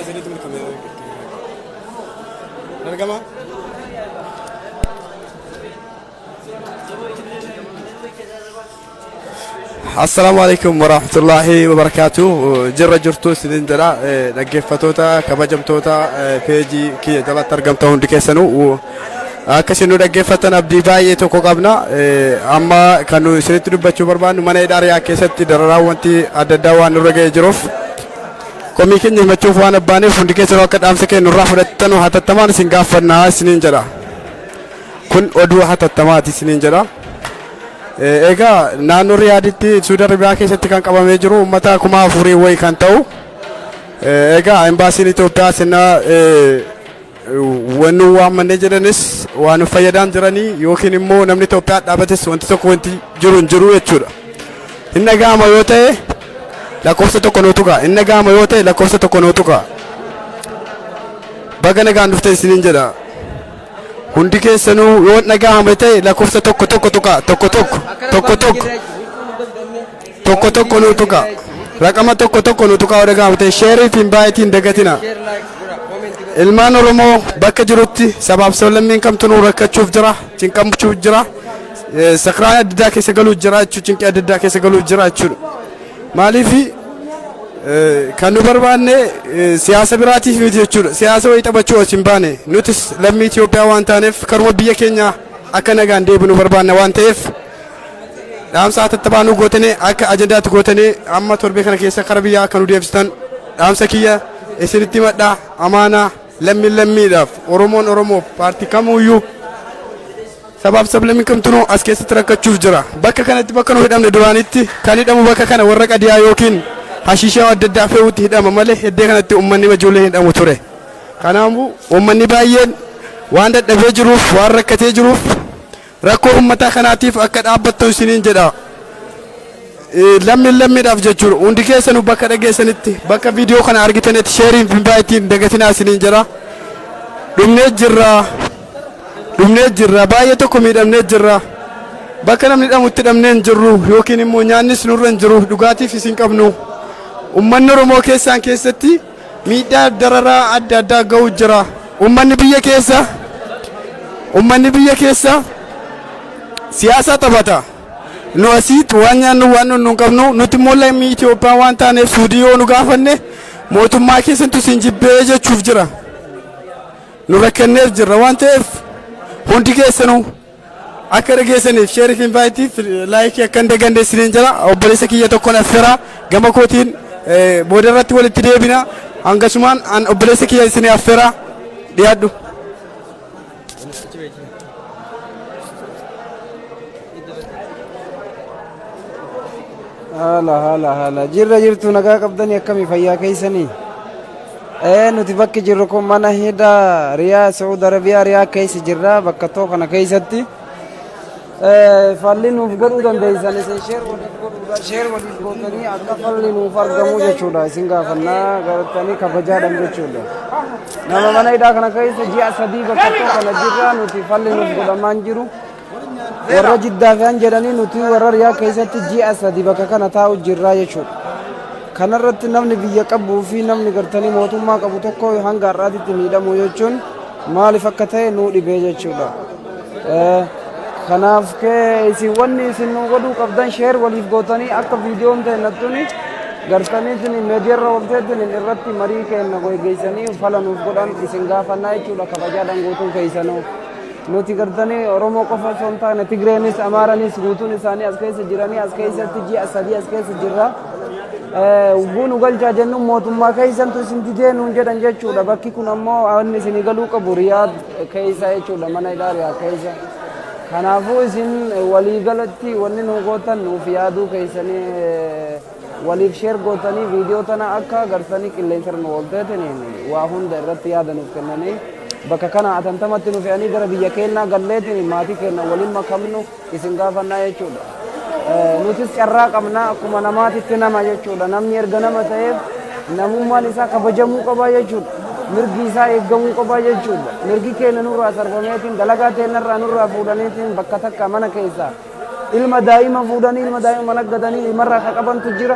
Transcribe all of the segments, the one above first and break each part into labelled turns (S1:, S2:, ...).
S1: Sirriitti kameeraa argama. Assalaamu alaikum warahmatullaahi wabarakaatu. Jirra jirtu isinin jedha dhaggeeffatoota kabajamtoota peejii kiyya jalatti argamtan hundi keessanuu akka isin nu dhaggeeffattan abdii baay'ee tokko qabna. Amma kan nu isinitti dubbachuu barbaannu mana hidhaa Riyaa keessatti dararaa wanti adda addaa waan nurra ga'ee jiruuf komii keenya himachuuf waan abbaaneef hundi keessanuu akka dhaamsa keenya nurraa fudhattanu hatattamaan isin gaaffannaa isiniin jedha. Kun oduu hatattamaati isiniin jedha. Egaa naannoo Riyaaditti Suudi Arabiyaa keessatti kan qabamee jiru uummata 4,000 wayi kan ta'u. Egaa embaasiin Itoophiyaa sinna wanni waammanne jedhanis waan nu fayyadaan jiranii yookiin immoo namni Itoophiyaa dhaabates wanti tokko wanti jiru hin jiru jechuudha. Hin dhaga'ama yoo ta'e lakkoofsa tokko nuu tuqa. Hin dhaga'ama yoo ta'e lakkoofsa tokko nuu tuqa. Baga nagaan dhufte isiniin jedha. Hundi keessanuu yoo dhaga'ame ta'e lakkoofsa tokko tokko tuqa. Tokko tokko tokko tokko tokko tokko nuu tuqa. Raqama tokko tokko nuu tuqaa yoo dhaga'ame ta'e sheerii fi baay'eetiin dagatina. Ilmaan Oromoo bakka jirutti sabaaf sablammiin kamtu nuu rakkachuuf jira, cinqamuuf jira, sakraan adda addaa keessa galuuf jira jechuudha, cinqii adda addaa keessa galuuf jira jechuudha. Maaliif kan nu barbaanne siyaasa biraatiif miti jechuudha. Siyaasa wayii taphachuu as hin baane. Nutis lammii Itoophiyaa waan taaneef karuma biyya keenya akka nagaan deebinu barbaanna waan ta'eef dhaamsa hatattamaa nu gootanii akka ajandaatti gootanii amma torbee kana keessa kara biyyaa akka nu deebistan dhaamsa kiyya isinitti himadha. Amaanaa lammiin lammiidhaaf Oromoon Oromoof paartii kamuyyuu sabaaf sablammiin kamtunuu as keessatti rakkachuuf jira. Bakka kanatti bakka nu hidhamne duraanitti kan hidhamu bakka kana warra qadiyaa yookiin hashiishaa adda addaa fe'uutti hidhama malee heddee kanatti uummanni ijoollee hidhamu ture. Kanaafuu uummanni baay'een waan dadhabee jiruuf waan rakkatee jiruuf rakkoo uummataa kanaatiif akka dhaabbattu isiniin jedha. Lammiin lammiidhaaf jechuudha. Hundi keessanuu bakka dhageessanitti bakka viidiyoo kana argitanitti sheeriin fi baay'eetiin dagatinaa isiniin jedha. Dhumnee jirra. Dhumnee jirra. Baay'ee tokko miidhamnee jirra. Bakka namni hidhamutti hidhamnee hin jirru yookiin immoo nyaannis nurra hin jiru dhugaatiif isin qabnu. Uummanni Oromoo keessaan keessatti miidhaa dararaa adda addaa ga'u jira. Uummanni biyya keessa siyaasa taphata. Nu asiit waan nyaannu waan nu hin qabnu nuti immoo lammii Itoophiyaa waan taaneef Suudii yoo nu gaafanne mootummaa keessattu isin jibbee jechuuf jira. Nu rakkanneef jirra waan ta'eef hundi keessanuu akka dhageessaniif share fi invite fi like akka hin daganne isiniin jira. Obboleessa kiyya tokkoon affeera gama kootiin booda irratti walitti deebina. Hangasumaan an obboleessa kiyya isinii affeera dhiyaadhu.
S2: Haala haala haala jirra jirtu, nagaa qabdanii, akkamii, fayyaa keessanii? Nuti bakki jirru kun mana hidhaa Riyaa, Saudi Arabiyaa Riyaa keessa jirra. Bakka too kana keessatti falli nuuf godhuu dandeessan isin share waliif godhuudha. Share waliif gootanii akka falli nuuf argamu jechuudha isin gaafannaa gartanii kabajaadhaan jechuudha. Nama mana hidhaa kana keessa ji'a 3 bakka too kana jirra. Nuti falli nuuf godhamaan jiru. Warra Jiddaa fe'an jedhanii, nuti warra Riyaa keessatti ji'a 3 bakka kana taa'u jirraa jechuudha. Kanarratti namni biyya qabuu fi namni gartanii mootummaa qabu tokko hanga har'aatitti miidhamu jechuun maaliif akka ta'e nuu dhibee jechuudha. Kanaaf kee isin wanni isin nu godhuu qabdan share waliif gootanii akka viidiyoon ta'e nattuni gartaniitiin miidiyaarra oolteetiin irratti marii kenna geessanii fala nuuf godhan isin gaafannaa jechuudha kabajaadhaan guutuu keessanuu. Nuti gartanii Oromoo qofa osoo hin taane Tigreenis Amaaranis guutuun isaanii as keessa jiranii as keessatti ji'a 3 as keessa jirra. Ugguu nu galchaa jennuun mootummaa keessantu isin didee nuun jedhan jechuudha. Bakki kun ammoo wanni isinii galuu qabu Riyaad keessa jechuudha, mana hidhaa Riyaad keessa. Kanaafuu isin waliigalatti wanni nu gootan nuuf yaaduu keessanii waliif share gootanii viidiyoo tana akka gartanii qilleensarra nu oolteetiin waa hunda irratti yaada nuuf kennanii bakka kana atantamatti nu fe'anii gara biyya keenyaa galleetiin maatii keenya waliin makamnu isin gaafannaa jechuudha. Nutis carraa qabna, akkuma namaatitti nama jechuudha. Namni erga nama ta'eef namummaan isaa kabajamuu qaba jechuudha. Mirgi isaa eeggamuu qaba jechuudha. Mirgi keenya nurraa sarbameetiin dalagaa teenyarraa nurraa fuudhaniitiin bakka takka mana keessaa ilma daa'ima fuudhanii ilma daa'ima mana gatanii ilmarraa ka qabantu jira.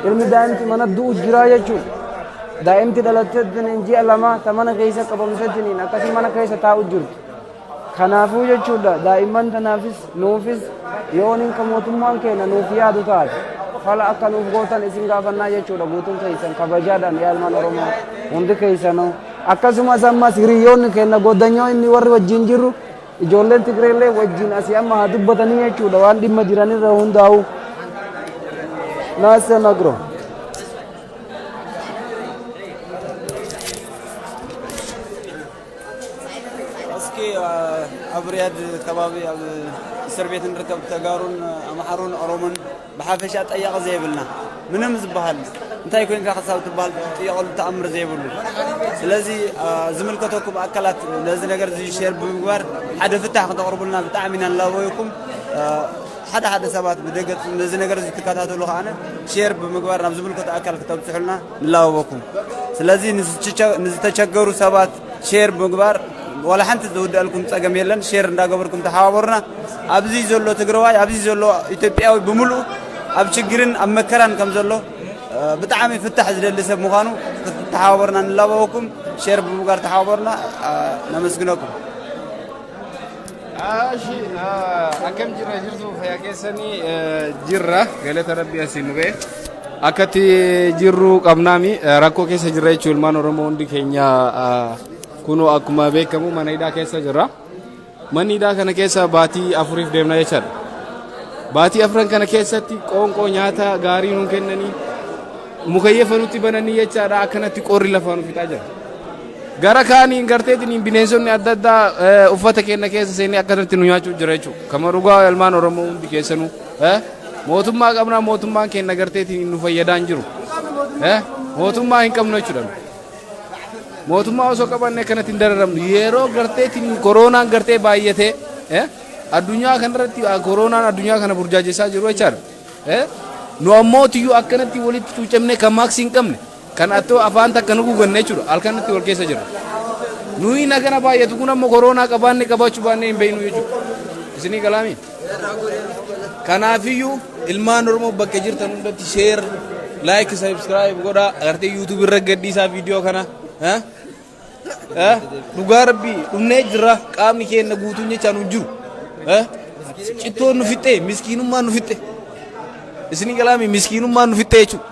S2: Ilmi daa'imti mana du'u jira jechuudha. Daa'imti dhalatteetiin ji'a 2 ta mana keessa qabamteetiin akkasii mana keessa taa'u jirtu. Kanaafuu jechuudha, daa'imman tanaafis nuufis yooniin ka mootummaan keenya nuuf yaadu taate fala akka nuuf gootan isin gaafannaa jechuudha, guutuun keessan kabajaadhaan, yaa ilmaan Oromoo hundi keessanuu. Akkasumas ammas hiriyoonni keenya goddanyoo inni warri wajjin jirru, ijoolleen Tigireellee wajjin asii amma haa dubbatanii jechuudha, waan dhimma jiranirra hundaa'u. Naasee nagro.
S3: እስኪ ኣብ ሪያድ ከባቢ ኣብ እስር ቤት ንርከብ ተጋሩን ኣምሓሩን ኦሮሞን ብሓፈሻ ጠያቂ ዘይብልና፣ ምንም ዝበሃል እንታይ ኮንካ ክሳብ ትበሃል ጥየቐሉ ተኣምር ዘይብሉ። ስለዚ ዝምልከተኩም ኣካላት ነዚ ነገር እዚ share ብምግባር ሓደ ፍታሕ ክተቕርቡልና ብጣዕሚ ኢና ንላበየኩም። ሓደ ሓደ ሰባት ብደገ ነዚ ነገር እዚ ትከታተሉ ከዓነ share ብምግባር ናብ ዝምልከቶ ኣካል ክተብፅሑልና ንላበበኩም። ስለዚ ንዝተቸገሩ ሰባት share ብምግባር ዋላ ሓንቲ ዝውድአልኩም ፀገም የለን። Share እንዳገበርኩም ተሓባበሩና። ኣብዚ ዘሎ ትግራዋይ፣ ኣብዚ ዘሎ ኢትዮጵያዊ ብምሉእ ኣብ ችግርን ኣብ መከራን ከም ዘሎ፣ ብጣዕሚ ፍታሕ ዝደሊ ሰብ ምዃኑ ክትተሓባበሩና ንላበበኩም። Share ብምግባር ተሓባበሩና። ነመስግነኩም።
S4: እሺ, akkam jirra? Jirtu, fayyaa keessanii? Jirra, galata Rabbii asiin nu ga'e. Akkatti jirru qabnaami rakkoo keessa jirra jechuun ilmaan Oromoo hundi keenya kunoo akkuma beekamu mana hidhaa keessa jirra. Manni hidhaa kana keessa baatii 4f deemna jechaadha. Baatii 4n kana keessatti qoonqoo nyaata gaarii nuun kennanii, mukayyefa nutti bananii jechaadha, akkanatti qorri lafaa nu fixaa jira. Gara kaaniin garteetiin bineensonni adda addaa uffata keenya keessa seenee akkanatti nu nyaachuu jira jechuudha. Kama dhugaa ilmaan Oromoo hundi keessanuu mootummaa qabnaa, mootummaan keenya garteetiin nu fayyadaa hin jiru. Mootummaa hin qabnu jechuudha. Mootummaa osoo qabanne akkanatti hin dararamnu. Yeroo garteetiin koronaan gartee baay'atee addunyaa kanarratti koronaan addunyaa kana burjaajessaa jiru jechaadha. Nu ammoo tiyyuu akkanatti walitti cuucamne, kan maaksii hin qabne, kan attoo afaan takka nu guganne jechuudha, halkanatti wal keessa jirra. Nuyi nagana baay'atu kun ammoo koronaa qabaanne qabaachuu baanne hin beeknu jechuudha. Isinii galaami? Kanaafiyyuu ilmaan Oromoo bakka jirtan hundatti share, like, subscribe godhaa, agartee YouTube irra gadhiisaa viidiyoo kana. Dhugaa Rabbii dhumnee jirra, qaamni keenya guutuun jechaan hin jiru. Cittoon nu fixxee, miskiinummaan nu fixxe. Isinii galaami? Miskiinummaan nu fixxe jechuudha.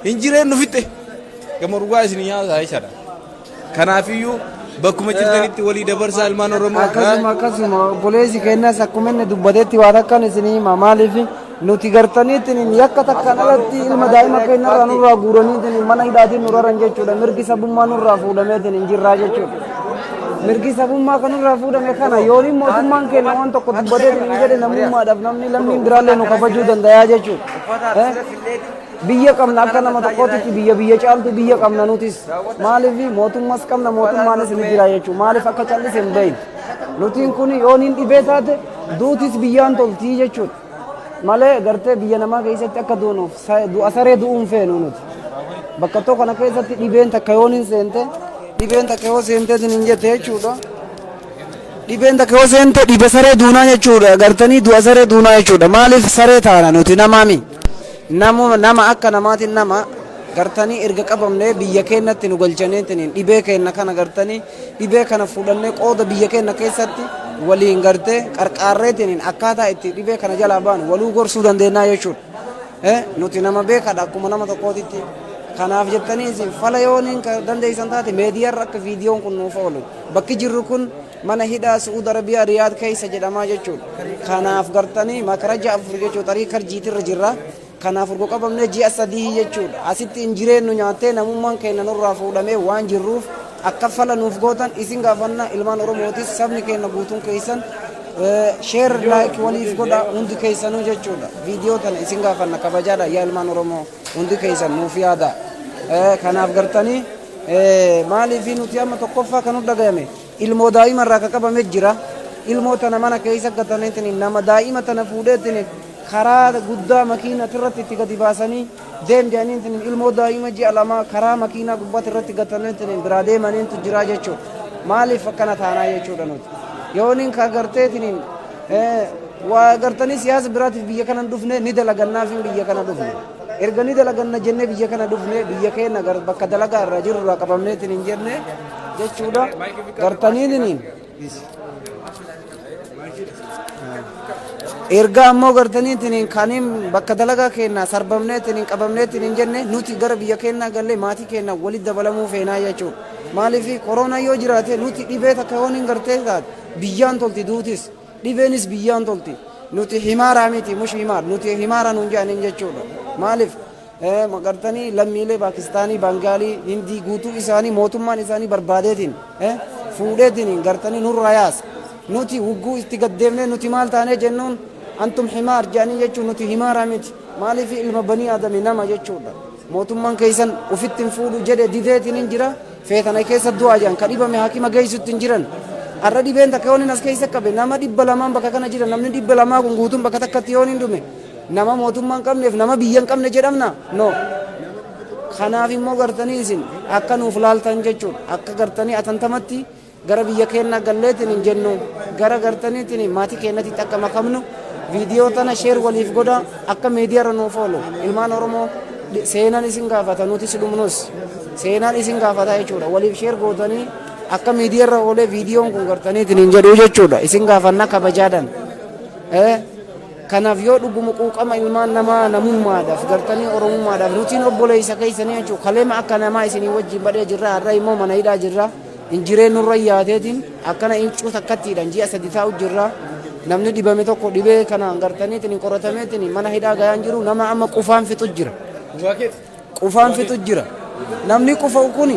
S4: Hin jireen nu fixxe. Gama dhugaa isinii nyaata jechaadha. Kanaafiyyuu bakkuma jirtanitti walii dabarsaa, ilmaan Oromoo.
S2: Akkasuma, obboleessi keenyas akkuma inni dubbatetti waan akkan isinii hima. Maaliif nuti gartaniitiin yakka takkaan alatti ilma daa'ima keenyarraa nurraa guuraniitiin mana hidhaatiin nu raran jechuudha. Mirgi sabummaa nurraa fuudhameetiin hin jirraa jechuudha. Mirgi sabummaa kan nurraa fuudhame kana yooniin mootummaan keenya waan tokko dubbateetiin hin jedhe, namummaadhaaf namni lammiin biraallee nu kabajuu danda'a jechuudha. Biyya qabna, akka nama tokkootitti biyya caaltu biyya qabna nutis. Maaliif mootummas qabna, mootummaanis ni jira jechuudha. Maaliif akka callise hin beekne. Nutiin kun yooniin dhibee taate duutis biyyaan toltii jechuudha. Malee gartee biyya namaa keessatti akka duunuuf du'a saree du'uun feenu nuti. Bakka tokko kana keessatti dhibeen takka yooniin seente, dhibeen takka yoo seenteetiin hin jette jechuudha. Dhibeen takka yoo seente dhibe saree duunaa jechuudha. Gartanii du'a saree duunaa jechuudha. Maaliif saree taana nuti? Namaami. Nama akka namaatiin nama gartanii erga qabamnee biyya keenyatti nu galchaniitiin dhibee keenya kana gartanii dhibee kana fuudhannee qooda biyya keenya keessatti waliin gartee qarqaarreetiin akkaataa itti dhibee kana jalaa baanu waluu gorsuu dandeenya jechuudha. Nuti nama beekadha akkuma nama tokkootitti. Kanaaf jettanii isin fala yooniin dandeessan taate meediyaarra akka viidiyoon kun nuuf oolu. Bakki jirru kun mana hidhaa Su'uud Arabiyaa Riyaad keessa jedhamaa jechuudha. Kanaaf gartanii makaraja 4 jechuudha, tarii karjiitirra jirra. Kanaaf urgo qabamnee ji'a 3 jechuudha. Asitti hin jireenyu, nyaattee namummaan keenya nurraa fuudhamee waan jirruuf akka fala nuuf gootan isin gaafanna. Ilmaan Oromootis, sabni keenya guutuun keessan share, like waliif godha hundi keessanuu jechuudha. Viidiyoo tana isin gaafanna kabajaadha, yaa ilmaan Oromoo hundi keessan nuuf yaada. Kanaaf gartanii maaliif nuti amma tokkoffaa kan nu dhagayame ilmoo daa'ima irraa ka qabame jira. Ilmoo tana mana keessa gataniitiin nama daa'ima tana fuudheetiin karaa guddaa makiina irratti itti gadi baasanii deem jedhaniitiin ilmoo daa'ima ji'a 2 karaa makiinaa gubbaatti irratti gataniitiin biraa deemaniitu jira jechuudha. Maaliif akkana taanaa jechuudha nuti. Yooniin ka garteetiin waa gartanii siyaasa biraatiif biyya kana dhufne ni dalagannaaf biyya kana dhufne. Erga ni dalaganna jennee biyya kana dhufne, biyya keenya bakka dalagaa irra jirru irraa qabamneetiin hin jenne jechuudha. Gartaniitiin erga ammoo gartaniitiin kaniin bakka dalagaa keenya sarbamneetiin hin qabamneetiin hin jenne, nuti gara biyya keenyaa gallee maatii keenya walitti dabalamuu feenaa jechuudha. Maaliif koronaa yoo jiraate, nuti dhibee takka yoon hin gartee taate biyyaan tolti, duutis dhibeenis biyyaan tolti. Nuti himaaraa miti, mush himaar nuti himaara nuun jedhaniin jechuudha. Maaliif gartanii lammiilee Paakistaanii, Bangaalii, Hindii guutuu isaanii mootummaan isaanii barbaadeetiin fuudheetiin gartanii nurraa yaasa. Nuti hugguu itti gaddeemnee nuti maal taanee jennuun, antum himaar jedhanii jechuun, nuti himaara miti. Maaliif ilma banii adami nama jechuudha. Mootummaan keessan ufitti hin fuudhu jedhe dideetiin hin jira. Feetana keessa du'aa jedhan, ka dhibame hakima geessutti hin jiran. Har'a dhibeen takka yoon as keessa qabe, nama 200n bakka kana jira, namni 200 kun guutuun bakka takkatti yoon hin dhume, nama mootummaa hin qabneef nama biyya hin qabne jedhamna no. Kanaaf immoo gartanii isin akka nuuf laaltan jechuudha. Akka gartanii atantamatti gara biyya keenyaa galleetiin hin jennu, gara gartaniitiin maatii keenyatti akka makamnu, viidiyoo tana share waliif godha, akka miidiyaarra nuuf oolu. Ilmaan Oromoo, seenaan isin gaafata, nutis dhumnus seenaan isin gaafata jechuudha. Waliif share gootanii akka miidiyaarra oolee viidiyoon kun gartaniitiin hin jedhu jechuudha. Isin gaafanna kabajaadhaan. Kanaaf yoo dhuguma quuqama ilmaan namaa, namummaadhaaf, gartanii oromummaadhaaf, nutiin obboleessa keessanii jechuudha. Kaleema akka namaa isinii wajjin badhee jirra, har'a immoo mana hidhaa jirra. Injireen nurra yaateetiin akkana incuu takkattiidhaan ji'a 3 taa'u jirra. Namni dhibame tokko dhibee kanaan gartaniitiin qoratameetiin mana hidhaa gayaan jiru, nama amma qufaan fixu jira. Qufaan fixu jira. Namni qufa'u kun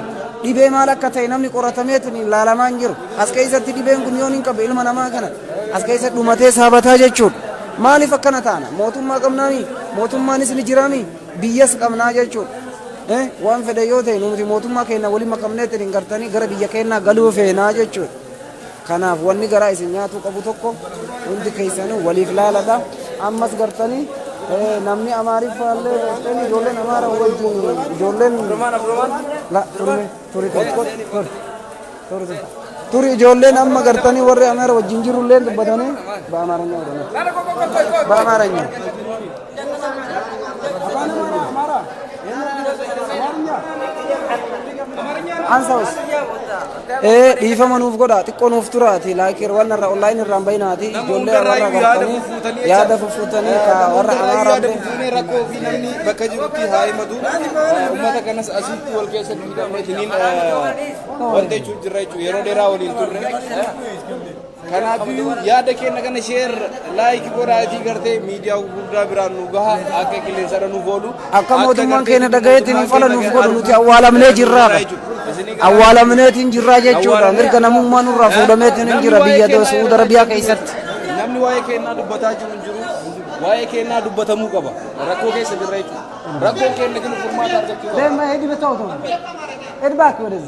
S2: dhibee maal akka ta'e namni qoratameetiin laalamaa hin jiru. As keessatti dhibeen kun yoon hin qabe, ilma namaa kana as keessa dhumatee saabataa jechuudha. Maaliif akkana taana? Mootummaa qabnaami? Mootummaanis ni jiraami? Biyyas qabnaa jechuudha. Waan fedhe yoo ta'e, nuti mootummaa keenya waliin makamneetiin hin gartanii gara biyya keenyaa galuu feenaa jechuudha. Kanaaf wanni garaa isin nyaatuu qabu tokko, hundi keessanuu waliif laaladha. Ammas gartanii namni Amaariffaallee gartanii ijoolleen Amaara wajjin ijoolleen la turme turi turi turi turi turi turi ijoolleen amma gartanii warri Amaara wajjin jirullee dubbatanii በአማርኛ በአማርኛ አንሳውስ dhiifama nuuf godha, xiqqoo nuuf turaati, laakir waan irraa online irraan bayinaati, ijoollee warra gartanii yaada fuffuutanii ka warra Amaaraa
S4: yaada fufuunee rakkoo fi namni bakka jirutti haa himatu. Uummata kanas asitti wal keessatti hidhamneetiniin wanta jechuun jirra jechuudha. Yeroo dheeraa waliin turre. Kanaafiyyuu yaada keenya kana share, like godhaatii gartee miidiyaa gurguddaa biraan nu gaha, akka qilleensarra nuuf oolu.
S2: Akka mootummaan keenya dhagayeetiin fala nuuf godhu. Nuti awwaalamnee jirraa, awwaalamneetiin jirraa jechuudha. Mirga namummaa nurraa fuudhameetiin hin jira biyya Saudi Arabiyaa keessatti.
S4: Namni waa'ee keenyaa dubbataa jiru hin jiru. Waa'ee keenyaa dubbatamuu qaba. Rakkoo keessa jirra jechuudha. Rakkoon keenya kun furmaata argachuu qaba.
S2: ደማ ሄድ በተው ሄድ እባክህ ወደዛ።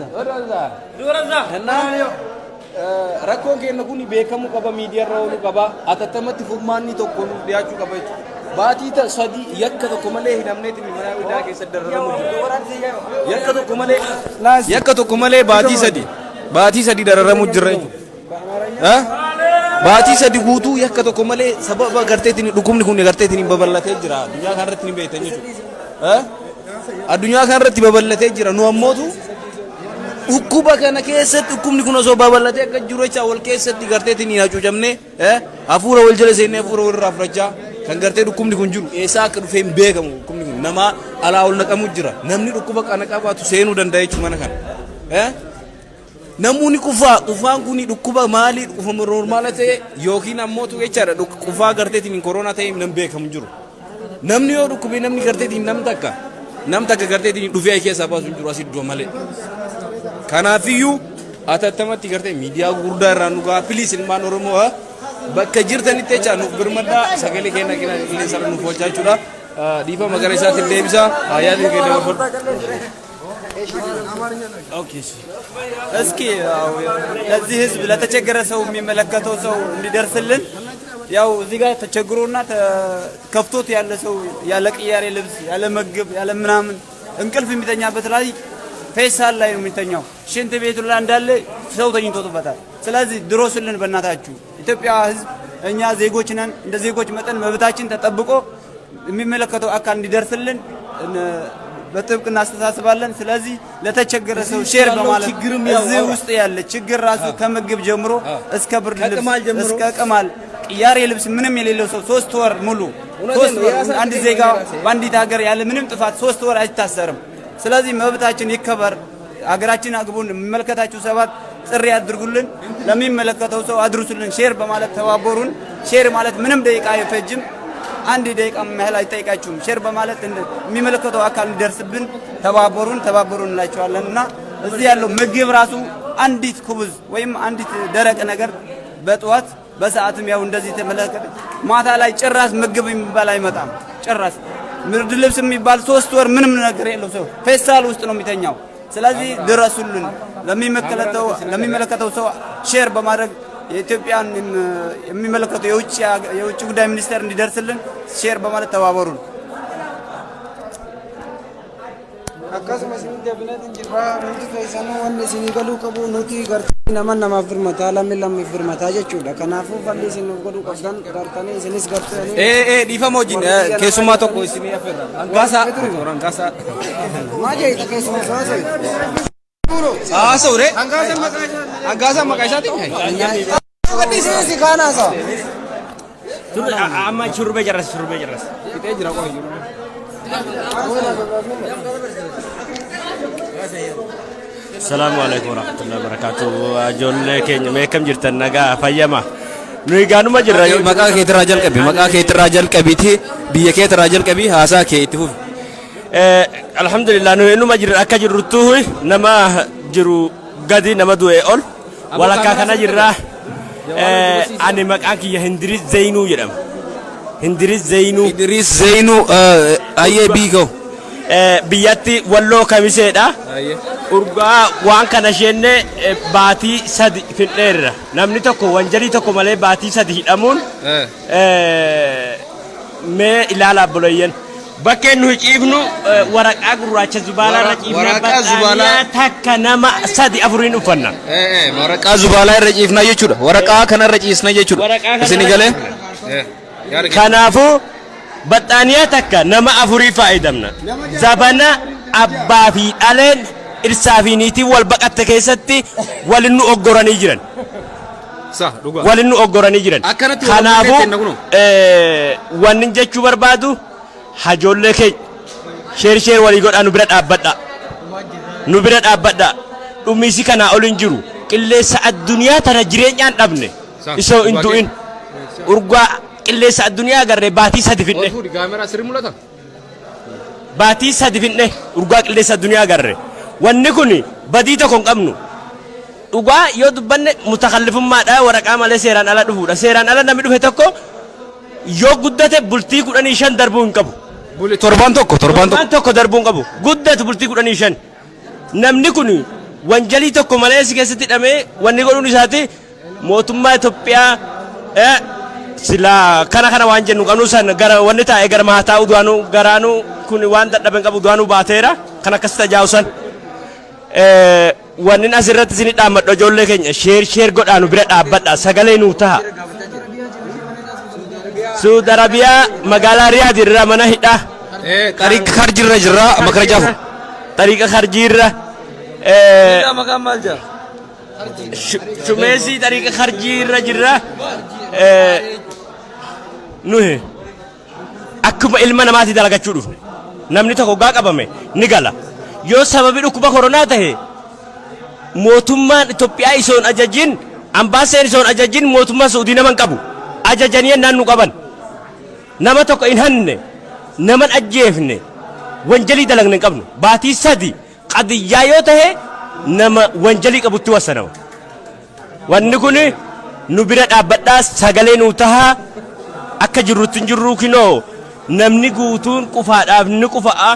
S4: እና rakkoon keenya kun beekamuu qaba, miidiyaarra ooluu qaba, atattamatti furmaanni tokko nuuf dhiyaachuu qaba jechuudha. Baatii 3 yakka tokko malee hidhamneetiin mana hidhaa keessa dararamu jira. Yakka tokko malee, yakka tokko malee baatii 3 dararamu jira jechuudha. Baatii 3 guutuu yakka tokko malee, sababa garteetiin dhukkubni kun garteetiin babal'atee jira. Addunyaa kanarratti ni beektan jechuudha. Addunyaa kanarratti babal'atee jira. Nu ammootu dhukkuba kana keessatti, dhukkubni kun osoo babal'atee akka jiru jecha, wal keessatti garteetiin hin hacuucamne, hafuura wal jala seennee hafuura walirraa fudhachaa kan gartee dhukkubni kun jiru eessaa akka dhufee hin beekamu. Dhukkubni kun nama alaa ol naqamu jira. Namni dhukkuba kana qabaatu seenuu danda'a jechuudha mana kana. Namoonni qufaa, qufaan kun dhukkuba maalii, dhukuba normal ta'e yookiin ammoo jechaadha qufaa garteetiin koronaa ta'e nan beekamu jiru. Namni yoo dhukkube, namni garteetiin nam takka garteetiin dhufee keessaa baasu hin jiru asii iddoo malee. Kanaafiyyuu atattamatti gartee miidiyaa gurguddaa irraa nu gahaa, please. Ilmaan Oromoo bakka jirtanitti jecha nuuf birmadhaa, sagalee keenya qilleensa irra nuuf oolchaa jechuudha. Dhiifama, gara isaatiin deebisaa yaadni keenya dabarfadhu.
S3: Okay፣ እስኪ ያው ለዚህ ህዝብ፣ ለተቸገረ ሰው፣ የሚመለከተው ሰው እንዲደርስልን። ያው እዚህ ጋር ተቸግሮና ከፍቶት ያለ ሰው፣ ያለ ቅያሬ ልብስ፣ ያለ ምግብ፣ ያለ ምናምን፣ እንቅልፍ የሚተኛበት ላይ ፌስታል ላይ ነው የሚተኛው። ሽንት ቤቱ ላይ እንዳለ ሰው ተኝቶበታል። ስለዚህ ድረሱልን በእናታችሁ ኢትዮጵያ ህዝብ፣ እኛ ዜጎች ነን። እንደ ዜጎች መጠን መብታችን ተጠብቆ የሚመለከተው አካል እንዲደርስልን በጥብቅ እናስተሳስባለን። ስለዚህ ለተቸገረ ሰው share በማለት እዚህ ውስጥ ያለ ችግር ራሱ ከምግብ ጀምሮ እስከ ብርድ ልብስ እስከ ቅማል ቅያሬ ልብስ ምንም የሌለው ሰው 3 ወር ሙሉ 3 ወር አንድ ዜጋ በአንዲት ሀገር ያለ ምንም ጥፋት 3 ወር አይታሰርም። ስለዚህ መብታችን ይከበር። ሀገራችን አግቡን። የሚመለከታችሁ ሰባት ጥሪ አድርጉልን፣ ለሚመለከተው ሰው አድርሱልን። Share በማለት ተባበሩን። Share ማለት ምንም ደቂቃ አይፈጅም። አንድ ደቂቃ ያህል አይጠይቃችሁም። Share በማለት የሚመለከተው አካል እንዲደርስብን ተባበሩን፣ ተባበሩን እንላቸዋለን እና እዚህ ያለው ምግብ ራሱ አንዲት ኩብዝ ወይም አንዲት ደረቅ ነገር በጠዋት በሰዓትም ያው እንደዚህ ተመለከተ። ማታ ላይ ጭራስ ምግብ የሚባል አይመጣም። ጭራስ ብርድ ልብስ የሚባል 3 ወር ምንም ነገር የለው ሰው ፌስታል ውስጥ ነው የሚተኛው። ስለዚህ ድረሱልን። ለሚመለከተው ሰው share በማድረግ የኢትዮጵያን የሚመለከተው የውጭ ጉዳይ ሚኒስቴር እንዲደርስልን share በማለት ተባበሩን።
S2: Akkasuma isin deebineetiin jirra. Hundi keessanuu wanni isinii galuu qabu nuti gartanii nama namaaf birmataa lammi lammiif birmataa jechuudha. Kanaafuu falli isin nuuf godhuu qabdan gartanii isinis gartanii.
S4: Ee, dhiifama wajjin keessummaa tokko isinii affeerra. Hangaasaa. Hangaasaa.
S2: Maa jeeta keessumaa haasa'e?
S4: Haasa'u ree. Hangaasaa maqaa isaatiin.
S2: Si kaan haasa'a.
S5: Amma shurrubbee jarras, shurrubbee jarras.
S4: Fixee jira qofa jiru.
S5: Salaamu alaikum warahmatullahi wabarakatuh. Ijoollee keenya mee akkam jirtan, nagaa fayyama? Nuyi gaanuma jirra.
S4: Maqaa keetirraa jalqabi. Maqaa keetirraa jalqabiiti biyya keetirraa jalqabi haasaa kee itti fufi.
S5: Alhamdulillah, nuyi numa jirra akka jirruttu nama jiru gadi nama du'e ol walakkaa kana jirra. Ani maqaan kiyya Hindiris Zeynuu jedhama. Hindiris Zeynuu.
S4: Idris Zeynu, ayyee biikoo.
S5: Biyyatti Walloo Kamiseedha. Urgaa waan kana isheenne baatii 3 fidheerra. Namni tokko wanjalii tokko malee baatii 3 hidhamuun mee ilaalaa obboleeyyan. Bakkeen nuyi ciifnu waraqaa gurraacha zubaalaa irra ciifnee
S4: Waraqaa zubaalaa.
S5: Baxaaniyaa takka nama sadi afuriin uffanna.
S4: Waraqaa zubaalaa irra ciifnaa jechuudha. Waraqaa kana irra ciisna jechuudha.
S5: Waraqaa kana
S4: Isin
S5: irra
S4: galee?
S5: Kanaafuu baxaaniyaa takka nama afurii fayyadamna. Zabana abbaa fi dhaleen dhirsaa fi niitiin wal baqatte keessatti walin nu oggoranii jiran.
S4: Sa dhugaa.
S5: Walin nu oggoranii jiran.
S4: Akkanatti wal
S5: Kanaafuu
S4: bukkee kunoo.
S5: Wanni jechuu barbaadu hajoollee keenya share share walii godhaa nu bira dhaabbadha. Nu bira dhaabbadha. Dhumiisi kanaa ol hin jiru. Qilleensa addunyaa tana jireenyaan dhabne. Isoo hin du'in. Urgaa qilleensa addunyaa agarree baatii 3 fidne.
S4: Fuudhi kaameraa sirrii mul'ata?
S5: Baatii 3 fidne urgaa qilleensa addunyaa agarre. Wanni kun badii tokko hin qabnu. Dhugaa yoo dubbanne mutakallifummaadha, waraqaa malee seeraan ala dhufuudha. Seeraan ala namni dhufe tokko yoo guddate bultii 15 darbuu hin qabu.
S4: Torbaan tokko, torbaan tokko.
S5: Torbaan tokko darbuu hin qabu. Guddatu bultii 15. Namni kun wanjalii tokko malee si keessatti hidhamee wanni godhuun isaati mootummaa Itoophiyaa silaa kana kana waan jennu qabnu san gara wanni taa'e gara mahaa taa'u du'aanuu garaanuu kun waan dadhaben qabu du'aanuu baateera kan akkas tajaajilu san. Wanni asirratti isin dhaammadhu ijoollee keenya share share godhaa nu bira dhaabbadha, sagalee nuu taha. Suudi Arabiyaa magaalaa Riyaad irraa mana hidhaa.
S4: Xariiqa karjirra jirra makara jaafu.
S5: Xariiqa karjiirra.
S3: Maqaan maal jaa?
S5: Shumeesii xariiqa karjiirra jirra. Nuhi akkuma ilma namaatti dalagachuu dhufne. Namni tokko gaa qabame ni gala. Yoo sababi dhukkuba koronaa tahe mootummaan Itoophiyaa isoon ajajin, ambaaseen isoon ajajin, mootummaa Saudii nama hin qabu. Ajajanii ennaan nu qaban. Nama tokko hin hanne, nama hin ajjeefne, wanjalii dalagne hin qabnu. Baatii 3 qadiyyaa yoo tahe nama wanjalii qabutti wassanama. Wanni kun nu bira dhaabbadhaa, sagalee nuu tahaa. Akka jirrutti hin jirruu kinoo namni guutuun qufaadhaaf ni qufa'a.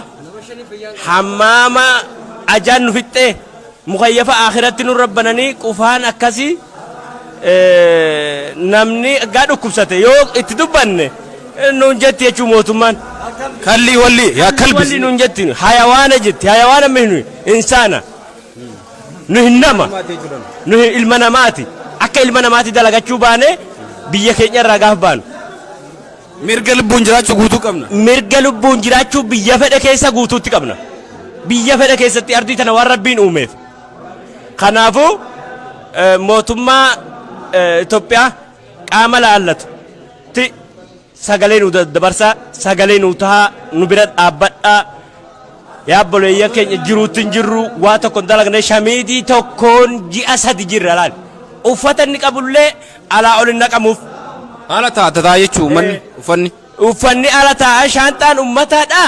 S5: Hammaama ajaan nu fixxee mukayyafa akhiratti nu rabbananii qufaan akkasii namni gaa dhukkubsate yoo itti dubbanne nuun jetti jechuu mootummaan.
S4: Kalli walli yaa kalbi.
S5: Walli nuun jetti, hayawaana jetti, hayawaana mihnu insaana. Nu hin nama, nu ilma namaati, akka ilma namaati dalagachuu baane biyya keenya irraa gaaf baanu.
S4: Mirga lubbuun jiraachuu guutuu qabna.
S5: Mirga lubbuun jiraachuu biyya fedhe keessa guutuutti qabna. Biyya fedhe keessatti ardii tana waan Rabbiin uumeef. Kanaafuu mootummaa Itoophiyaa qaama laallatu tti sagalee nu daddabarsaa, sagalee nu tahaa, nu bira dhaabbadhaa. Yaa obboleeyyan keenya jiruutti hin jirru, waa tokko hin dalagne, shamiitii tokkoon ji'a sadi jirra laal. Uffata inni qabullee alaa ol hin naqamuuf.
S4: Haala ta'a jechuun uummanni uffanni.
S5: Uffanni ala taa'a shaanxaan ummataadha.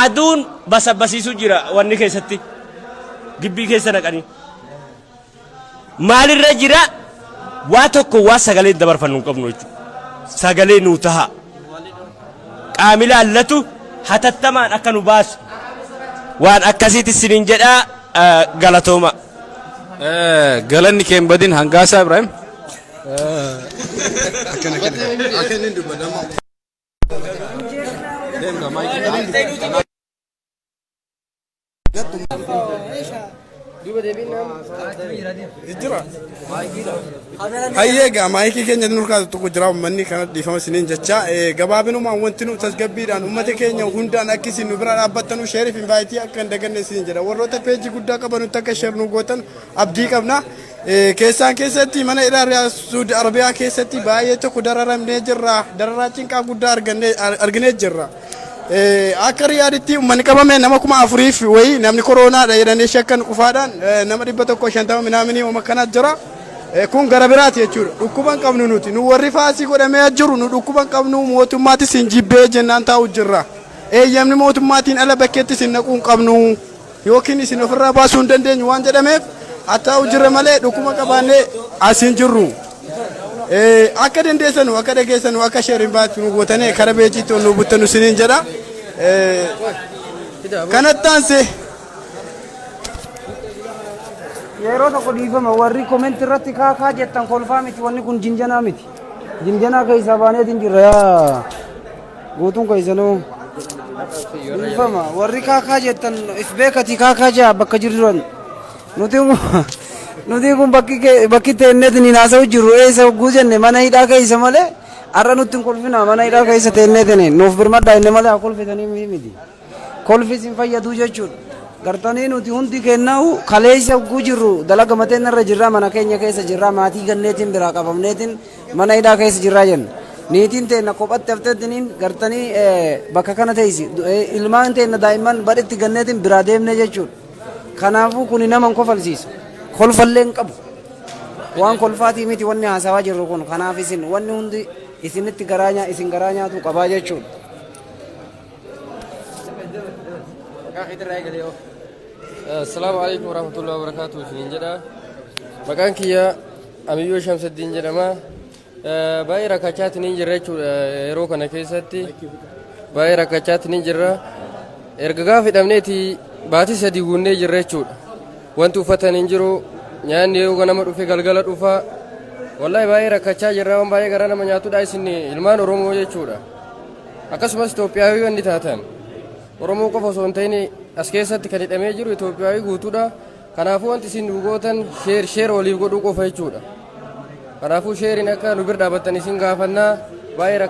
S5: Aduun basabbasiisuu jira wanni keessatti. Gibbii keessa naqanii. Maalirra jira waa tokko waa sagalee dabarfannu hin qabnu jechuudha. Sagalee nuu taha. Qaami laallatu hatattamaan akka nu baasu. Waan akkasiiti isiniin jedhaa galatooma.
S4: Galanni kee hin badin Hangaasaa Ibrahim.
S1: Hayyee egaa maayikii keenya nurkaa tokko jira uummanni kana dhiifama isiniin jecha gabaabinumaan wanti nu tasgabbiidhaan uummata keenya hundaan akka isin nu bira dhaabbattanu sheeriif invaayitii akka hin daganne isiniin jedha warroota peejii guddaa qabanutti akka sheer nu gootan abdii qabna. Keessaan keessatti mana hidhaa Suudi Arabiyaa keessatti baay'ee tokko dararamnee jirra dararaa cinqaa guddaa arginee jirra. Akka Riyaaditti uummanni qabame nama 4000f wayii namni koroonaadha jedhanii shakkan qufaadhaan nama 150 minaaminii uuma kana jira. Kun gara biraati jechuudha. Dhukkuba hin qabnu nuti. Nu warri faasii godhamee jiru nu dhukkuba hin qabnu mootummaatis hin jibbee jennaan taa'u jirra. Eeyyamni mootummaatiin ala bakkeetti isin naquu hin qabnu yookiin isin ofirraa baasuu hin dandeenyu waan jedhameef haa taa'u jirra malee dhukkuba qabaannee as hin jirru. Akka dandeessanu akka dhageessanu akka sheerin baatu nu gootanii kara beejiitti ol nu buttanu isiniin jedha. Kanatti aansee
S2: Yeroo tokko dhiifama warri comment irratti kaakaa jettan kolfaa miti wanni kun jinjanaa miti. Jinjanaa keessaa baaneetiin jirra yaa guutuun keessanuu. Dhiifama warri kaakaa jettan if beekati kaakaa jaa bakka jirran. Nuti nuti kun bakki bakki teenneetiin hin haasa'u jirru eessa hogguu jenne mana hidhaa keessa malee har'a nutti hin kolfina mana hidhaa keessa teenneetiin nuuf birmadhaa inni malee haa kolfitanii miti. Kolfi isin fayyaduu jechuudha. Gartanii nuti hundi kennaahu kaleessa hogguu jirru dalaga mateen irra jirraa mana keenya keessa jirraa maatii ganneetiin biraa qabamneetiin mana hidhaa keessa jirraa jenna. Niitiin teenna kophatti hafteetiin gartanii bakka kana teessi ilmaan teenna daa'imman badhitti ganneetiin biraa deemne jechuudha. Kanaafuu kuni nama hin kofalsiisu. Kolfallee hin qabu. Waan kolfaatii miti wanni haasawaa jirru kun. Kanaaf isin wanni hundi isinitti garaa nyaa isin garaa nyaatu qabaa jechuudha.
S6: Assalaamu alaikum warahmatullahi wabarakatuh isiniin jedha. Maqaan kiyya Amiyyoo Shamsaddiin jedhama. Baay'ee rakkachaatti ni jirra jechuudha yeroo kana keessatti. Baay'ee rakkachaatti ni jirra. Erga gaafa hidhamneeti baatii sadii guunnee jirra jechuudha. Wanti uffatan hin jiru. Nyaanni yeroo ganama dhufe galgala dhufa. Wallahi baay'ee rakkachaa jirra waan baay'ee garaa nama nyaatudha isin ilmaan Oromoo jechuudha. Akkasumas Itoophiyaawii wanni taatan Oromoo qofa osoo hin ta'in as keessatti kan hidhamee jiru Itoophiyaawii guutuudha. Kanaafuu wanti isin nu gootan sheer sheer waliif godhuu qofa jechuudha. Kanaafuu sheeriin akka nu bira dhaabattan isin gaafannaa baay'ee rakka.